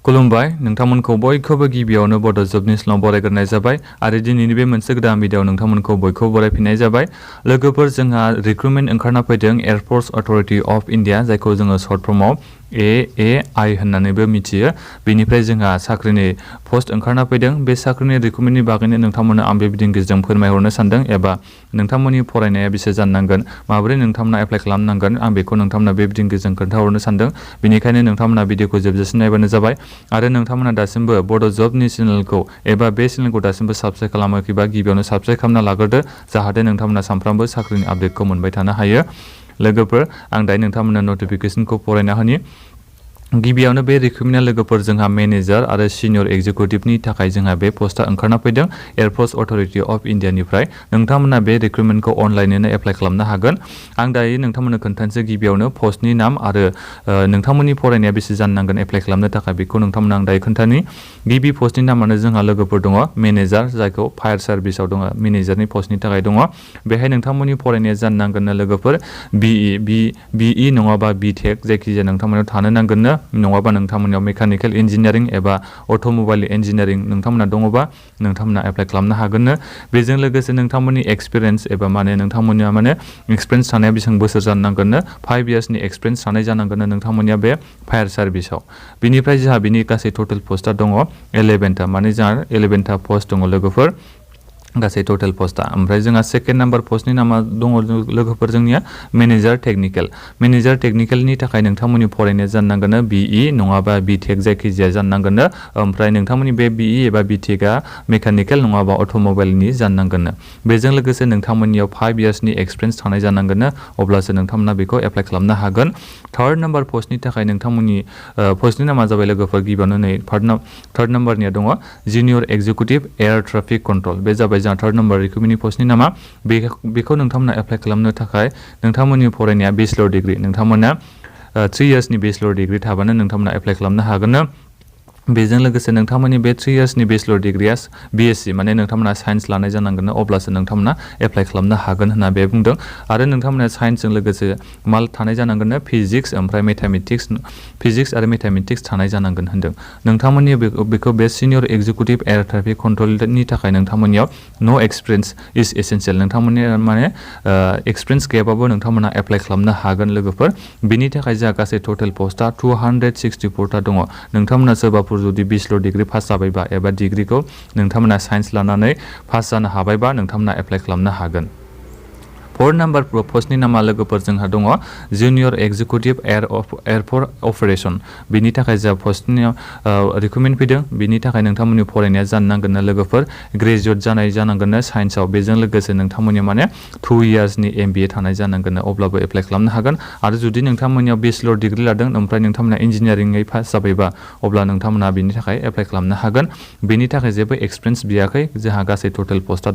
खुलुमबाय नोंथांमोनखौ बयखौबो गिबियावनो बड' जबनि स्लाव बरायग्रोनाय जाबाय आरो दिनैनि बे मोनसे गोदान भिडिअ नोंथांमोनखौ बयखौबो बरायफिननाय जाबाय। लोगोफोर जोंहा रिक्रुटमेन्ट ओंखारना फैदों एयारफोर्स अथरिटि अफ इन्डिया जायखौ जोङो सर्ट फर्मआव AAI होननानैबो मिथियो। बेनिफ्राय जोंहा साख्रिनि पस्ट ओंखारना फैदों। बे साख्रिनि रिक्रुटमेन्टनि बागैनो नोंथांमोननो आं बे भिडिअनि गेजेरजों फोरमायहरनो सानदों एबा नोंथांमोननि फरायनाया बेसे जानांगोन माबोरै नोंथांमोना एप्लाइ खालामनांगोन आं बेखौ नोंथांमोना बे भिडिअनि गेजेरजों खोन्थाहरनो सानदों। बेनिखायनो नोंथांमोना भिडिअखौ जोबजासिम नायबानो जाबाय आरो नोंथांमोना दासिमबो बड' जबनि चेनेलखौ एबा बे चेनेलखौ दासिमबो साबस्क्राइब खालामाखैबा गिबियावनो साबस्क्राइब खालामना लाग्रोदो जाहाथे नोंथांमोना सानफ्रामबो साख्रिनि आपडेटखौ मोनबाय थानो हायो। लोगोफोर आं दायो नोंथांमोननो नटिफिकेसनखौ फरायना होनि। गिबियावनो बे रिक्रुटमेन्टआ लोगोफोर जोंहा मेनेजार आरो सिनियर एक्जिकिउटिभनि थाखाय जोंहा बे पस्टआ ओंखारना फैदों एयारफोर्स अथरिटि अफ इन्डियानिफ्राय। नोंथांमोना बे रिक्रुटमेन्टखौ अनलाइनैनो एप्लाइ खालामनो हागोन। आं दायो नोंथांमोननो खोन्थानोसै गिबियावनो पस्टनि नाम आरो नोंथांमोननि फरायनाया बेसे जानांगोन एप्लाइ खालामनो थाखाय बेखौ नोंथांमोना आं दायो खोन्थानि। गिबि पस्टनि नामानो जोंहा लोगोफोर दङ मेनेजार जायखौ फायार सार्भिसाव दङ मेनेजारनि पस्टनि थाखाय दङ। बेहाय नोंथांमोननि फरायनाया जानो नांगोननो लोगोफोर BE नङाबा BTech जायखिजाया नोंथांमोनाव थानो नांगोननो नङाबा नोंथांमोननियाव मेकानिकेल इन्जिनियारिं एबा अट'मबाइल इन्जिनियारिं नोंथांमोना दङबा नोंथांमोना एप्लाइ खालामनो हागोननो। बेजों लोगोसे नोंथांमोननि एक्सपिरियेन्स एबा नोंथांमोननिया एक्सपिरियेन्स थानाया बेसेबां बोसोर जानो नांगोननो 5 इयार्सनि एक्सपिरियेन्स थानाय जानांगोननो नोंथांमोननिया बे फायार सार्भिसाव। बिनिफ्राय जोंहा बिनि गासै टटेल पस्टआ दङ 11टा जोंहा 11टा पस्ट दङ लोगोफोर गासै टटेल पस्टआ। ओमफ्राय जोंहा सेकेन्ड नाम्बार पस्टनि नामा दङ लोगोफोर जोंनिया मेनेजार टेकनिकेल। मेनेजार टेकनिकेलनि थाखाय नोंथांमोननि फरायनाया जानो नांगोननो BE नङाबा BTech जायखिजाया जानो नांगोननो। ओमफ्राय नोंथांमोननि बे BE एबा BTechआ मेकानिकेल नङाबा अट'मबाइलनि जानो नांगोननो। बेजों लोगोसे नोंथांमोननियाव 5 इयार्सनि एक्सपिरियेन्स थानाय जानांगोननो अब्लासो नोंथांमोना बेखौ एप्लाइ खालामनो हागोन। थार्ड नाम्बार पस्टनि थाखाय नोंथांमोननि पस्टनि नामा जाबाय लोगोफोर गिबियावनो नै थार्ड नाम्बारनिया दङ junior executive air traffic control. बे जाबाय जोंहा थार्ड नाम्बार रिक्रुटमेन्टनि पस्टनि नामा। बेखौ नोंथांमोना एप्लाइ खालामनो थाखाय नोंथांमोननि फरायनाया बेचलर डिग्रि नोंथांमोना 3 इयार्सनि बेचलर डिग्रि थाबानो नोंथांमोना एप्लाइ खालामनो हागोननो। बेजों लोगोसे नोंथांमोननि बे 3 इयार्सनि बेचलर डिग्रिया BSc नोंथांमोना साइन्स लानाय जानांगोन अब्लासो नोंथांमोना एप्लाइ खालामनो हागोन होनना बे बुंदों। आरो नोंथांमोना साइन्सजों लोगोसे माल थानाय जानांगोन फिजिक्स ओमफ्राय फिजिक्स आरो मेथामेटिक्स थानाय जानांगोन होनदों। नोंथांमोननि बेखौ बे सिनियर एक्जिकिउटिभ एयार ट्राफिक कन्ट्रलनि थाखाय नोंथांमोननियाव नो एक्सपिरियेन्स इज एसेन्सियेल नोंथांमोननि एक्सपिरियेन्स गैयाबाबो नोंथांमोना एप्लाइ खालामनो हागोन लोगोफोर। बिनि थाखाय जोंहा गासै टटेल पस्टआ 264टा दङ। नोंथांमोना सोरबाफोर जुदि बेचलर डिग्रि पास जाबायबा एबा डिग्रिखौ नोंथांमोना साइन्स लानानै पास जानो हाबायबा नोंथांमोना एप्लाइ खालामनो हागोन। फोर्थ नाम्बार पस्टनि नामा लोगोफोर जोंहा दङ जुनियर एक्जिकिउटिभ एयारपर्ट अपारेशन। बिनि थाखाय जा पस्टनि रिक्रुटमेन्ट फैदों बिनि थाखाय नोंथांमोननि फरायनाया जानो नांगोननो लोगोफोर ग्रेजुवेट जानाय जानांगोननो साइन्सआव। बेजों लोगोसे नोंथांमोननिया 2 इयार्सनि MBA थानाय जानांगोननो अब्लाबो एप्लाइ खालामनो हागोन। आरो जुदि नोंथांमोननियाव बेचलर डिग्रि लादों ओमफ्राय नोंथांमोना इन्जिनियारिङै पास जाबायबा अब्ला नोंथांमोना बिनि थाखाय एप्लाइ खालामनो हागोन। बेनि थाखाय जेबो एक्सपिरियेन्स बियाखै जोंहा गासै टटेल पस्टआ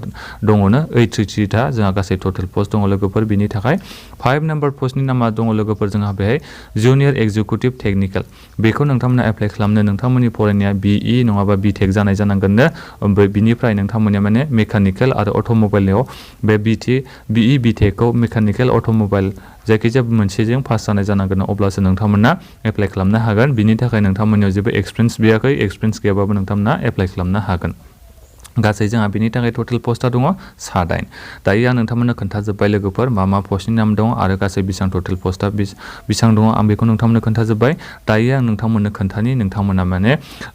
दङनो 83टा जोंहा गासै टटेल पस्ट दङ लोगोफोर। बिनि थाखाय 5 नाम्बार पस्टनि नामा दङ लोगोफोर जोंहा बेहाय जुनियर एक्जिकिउटिभ टेकनिकेल। बेखौ नोंथांमोना एप्लाइ खालामनो नोंथांमोननि फरायनाया BE नङाबा BTech जानाय जानांगोननो। ओमफ्राय बिनिफ्राय नोंथांमोननिया मेकानिकेल आरो अट'मबाइलाव बे BE BTechखौ मेकानिकेल अट'मबाइल जायखिजाया मोनसेजों पास जानाय जानांगोन अब्लासो नोंथांमोना एप्लाइ खालामनो हागोन। बिनि थाखाय नोंथांमोननियाव जेबो एक्सपिरियेन्स गैयाखै एक्सपिरियेन्स गैयाबाबो नोंथांमोना एप्लाइ खालामनो हागोन। गासै जोंहा बिनि थाखाय टटेल पस्टआ दङ 9। दायो आं नोंथांमोननो खोन्थाजोब्बाय लोगोफोर मा पस्टनि नाम दं आरो गासै बेसेबां टटेल पस्टआ बेसेबां दङ आं बेखौ नोंथांमोननो खोन्थाजोब्बाय। दायो आं नोंथांमोननो खोन्थानि नोंथांमोना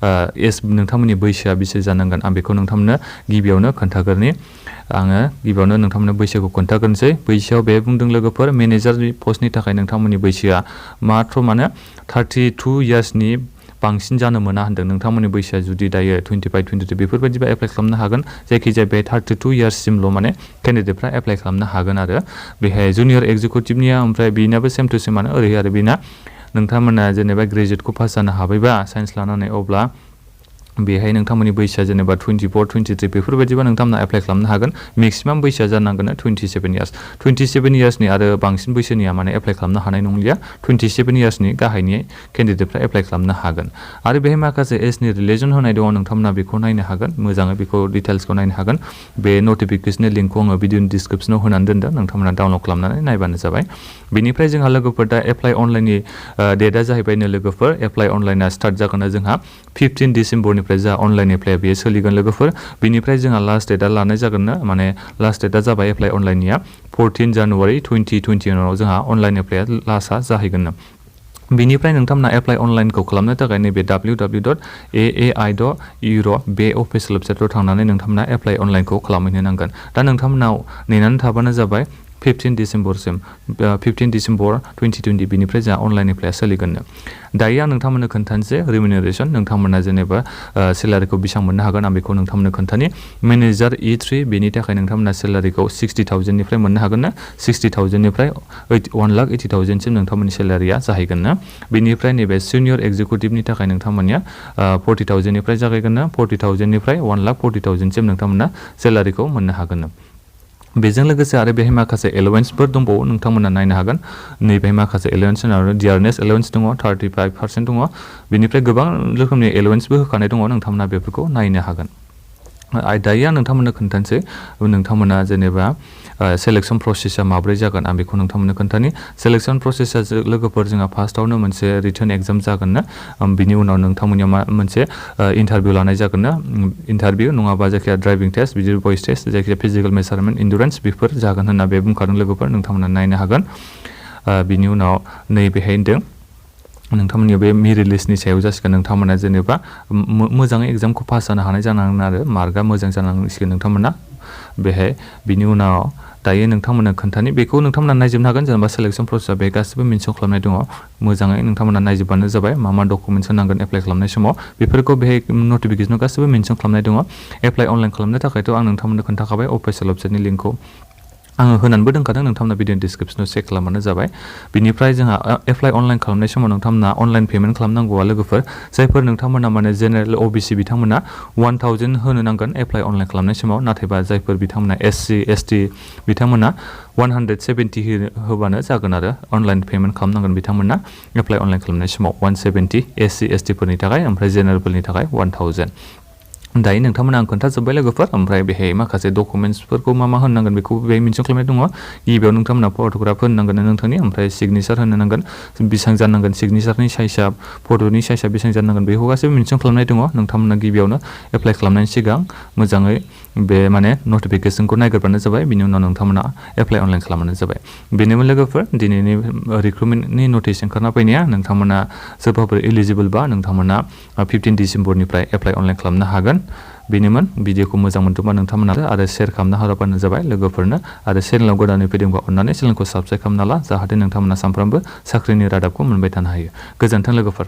नोंथांमोननि बैसोआ बेसे जानांगोन आं बेखौ नोंथांमोननो गिबियावनो खोन्थाग्रोनि। आङो गिबियावनो नोंथांमोननो बैसोखौ खोन्थाग्रोनोसै। बैसोआव बे बुंदों लोगोफोर मेनेजार पस्टनि थाखाय नोंथांमोननि बैसोआ मात्र 32 इयार्सनि बांसिन जानो मोना होनदों। नोंथांमोननि बैसोआ जुदि दायो 25 22 बेफोरबायदिबा एप्लाइ खालामनो हागोन। जायखिजाया बे 32 इयार्ससिमल' केन्डिडेटफ्रा एप्लाइ खालामनो हागोन आरो बेहाय जुनियर एक्जिकिउटिभनिया ओमफ्राय बेनाबो सेम टु सेम ओरै आरो बेना नोंथांमोना जेनेबा ग्रेजुवेटखौ पास जानो हाबायबा साइन्स लानानै अब्ला बेहाय नोंथांमोननि बैसोआ जेनेबा 24, 23 बेफोरबायदिबा नोंथांमोना एप्लाइ खालामनो हागोन। मेक्सिमाम बैसोआ जानांगोन 27 इयार्स। 27 इयार्सनि आरो बांसिन बैसोनिया माने एप्लाइ खालामनो हानाय नंलिया। 27 इयार्सनि गाहायनि केन्डिडेटफ्रा एप्लाइ खालामनो हागोन। आरो बेहाय माखासे एजनि रिलिजन होनाय दङ, नोंथांमोना बेखौ नायनो हागोन, मोजाङै बेखौ डिटेल्सखौ नायनो हागोन। बे नटिफिकेसननि लिंकखौ आङो भिडिअनि डिसक्रिपसनाव होनानै दोनदों, नोंथांमोना डाउनलड खालामनानै नायबानो जाबाय। बेनिफ्राय जोंहा लोगोफोर दा एप्लाइ अनलाइननि डेटआ जाहैबायनो लोगोफोर, एप्लाइ अनलाइना स्टार्ट जागोन जोंहा 15 डिसेम्बरनिफ्राय जा अनलाइन एप्लाइआ बेयो सोलिगोन लोगोफोर। बिनिफ्राय जोंहा लास्ट डेटआ लानाय जागोननो, माने लास्ट डेटआ जाबाय एप्लाइ अनलाइननिया 14 जानुवारि 2021 उनाव जोंहा अनलाइन एप्लाइआ लास्टआ जाहैगोननो। बिनिफ्राय नोंथांमोना एप्लाइ अनलाइनखौ खालामनो थाखाय नैबे www.aai.euro बे अफिसियेल वेबसाइटआव थांनानै नोंथांमोना एप्लाइ अनलाइनखौ खालामहैनो नांगोन। दा नोंथांमोनाव नेनानै थाबानो जाबाय 15 डिसेम्बरसिम, 15 डिसेम्बर 2020 बिनिफ्राय जोंहा अनलाइन एप्लाइआ सोलिगोननो। दायो आं नोंथांमोननो खोन्थानोसै रिमिनारेसन, नोंथांमोना जेनेबा सेलारिखौ बेसेबां मोननो हागोन आं बेखौ नोंथांमोननो खोन्थानि। मेनेजार E3 बेनि थाखाय नोंथांमोना सेलारिखौ 60,000निफ्राय मोननो हागोन ना। 60,000निफ्राय 1,80,000सिम नोंथांमोननि सेलारिया जाहैगोन ना। बेनिफ्राय नैबे सिनियर एक्जिकिउटिभनि थाखाय नोंथांमोननिया 40,000निफ्राय जागायगोन ना। 40,000निफ्राय 1,40,000सिम नोंथांमोना सेलारिखौ मोननो हागोन। बेजों लोगोसे आरो बेहाय माखासे एलावेन्सफोर दंबावो, नोंथांमोना नायनो हागोन। नैबेहाय माखासे एलावेन्स आरो डियारनेस एलावेन्स दङ, 35% दङ। बेनिफ्राय गोबां रोखोमनि एलावेन्सबो होखानाय दङ, नोंथांमोना बेफोरखौ नायनो हागोन। दायो आं नोंथांमोननो खोन्थानोसै नोंथांमोना जेनेबा सेलेक्सन प्रसेसआ माब्रै जागोन आं बेखौ नोंथांमोननो खोन्थानि। सेलेक्सन प्रसेसआ लोगोफोर जोंहा फार्स्टआवनो मोनसे रिटन एग्जाम जागोन ना। बिनि उनाव नोंथांमोननियाव मोनसे इन्टारभिउ लानाय जागोन ना। इन्टारभिउ नङाबा जायखिया ड्राइभिं टेस्ट, बिदि भइस टेस्ट, जायखिया फिजिकेल मेजारमेन्ट, इन्डुरेन्स बेफोर जागोन होनना बे बुंखादों लोगोफोर, नोंथांमोना नायनो हागोन। बिनि उनाव नैबेहाय होनदों नोंथांमोननि बे मेरिट लिस्टनि सायाव जासिगोन। नोंथांमोना जेनेबा मोजाङै एग्जामखौ पास जानो हानाय जानांगोन आरो मार्कआ मोजां जानांसिगोन नोंथांमोना बेहाय। बिनि उनाव दायो नोंथांमोना खोन्थानि, बेखौ नोंथांमोना नायजोबनो हागोन, जेनेबा सेलेक्सन प्रसेसआ बे गासिबो मेनसन खालामनाय दङ। मोजाङै नोंथांमोना नायजोबबानो जाबाय मा मा डकुमेन्टस होनांगोन एप्लाइ खालामनाय समाव, बेफोरखौ बेहाय नटिफिकेसनाव गासिबो मेनसन खालामनाय दङ। एप्लाइ अनलाइन खालामनो थाखायथ' आं नोंथांमोननो खोन्थाखाबाय अफिसियेल वेबसाइटनि लिंकखौ आङो होनानैबो दोनखादों, नोंथांमोना भिडिअ डिसक्रिपसनाव चेक खालामबानो जाबाय। बिनिफ्राय जोंहा एप्लाइ अनलाइन खालामनाय समाव नोंथांमोना अनलाइन पेमेन्ट खालामनांगौआ लोगोफोर, जायफोर नोंथांमोना माने जेनेरेल OBC बिथांमोना 1,000 होनो नांगोन एप्लाइ अनलाइन खालामनाय समाव। नाथायबा जायफोर बिथांमोना SC ST बिथांमोना 170 होबानो जागोन आरो अनलाइन पेमेन्ट खालामनांगोन बिथांमोना एप्लाइ अनलाइन खालामनाय समाव 170 SC ST फोरनि थाखाय, ओमफ्राय जेनेरेलफोरनि थाखाय 1,000। दायो नोंथांमोना आं खोन्थाजोब्बाय लोगोफोर। ओमफ्राय बेहाय माखासे डकुमेन्टसफोरखौ मा होनांगोन बेखौ बेहाय मेनसन खालामनाय दङ। गिबियाव नोंथांमोना फट'ग्राफ होनो नांगोन नोंथांनि, ओमफ्राय सिगनेचार होनो नांगोन, बेसेबां जानांगोन सिगनेचारनि साइजआ, फट'नि साइजआ बेसेबां जानांगोन बेखौ गासैबो मेनसन खालामनाय दङ। नोंथांमोना गिबियावनो एप्लाइ खालामनायनि सिगां मोजाङै बे माने नटिफिकेसनखौ नायग्रोबानो जाबाय। बिनि उनाव नोंथांमोना एप्लाइ अनलाइन खालामबानो जाबाय। बेनोमोन लोगोफोर दिनैनि रिक्रुटमेन्टनि नटिस ओंखारना फैनाया। नोंथांमोना सोरबाफोर एलिजिबोल बा नोंथांमोना 15 डिसेम्बरनिफ्राय एप्लाइ अनलाइन खालामनो हागोन। बेनोमोन। भिडिअखौ मोजां मोनदोंबा नोंथांमोना आरो शेयार खालामना होबानो जाबाय लोगोफोरनो। आरो चेनेलाव गोदानै फैदोंबा अननानै चेनेलखौ साबस्क्राइब खालामना ला, जाहाथे नोंथांमोना सानफ्रामबो साख्रिनि रादाबखौ मोनबाय थानो हायो। गोजोन्थों लोगोफोर।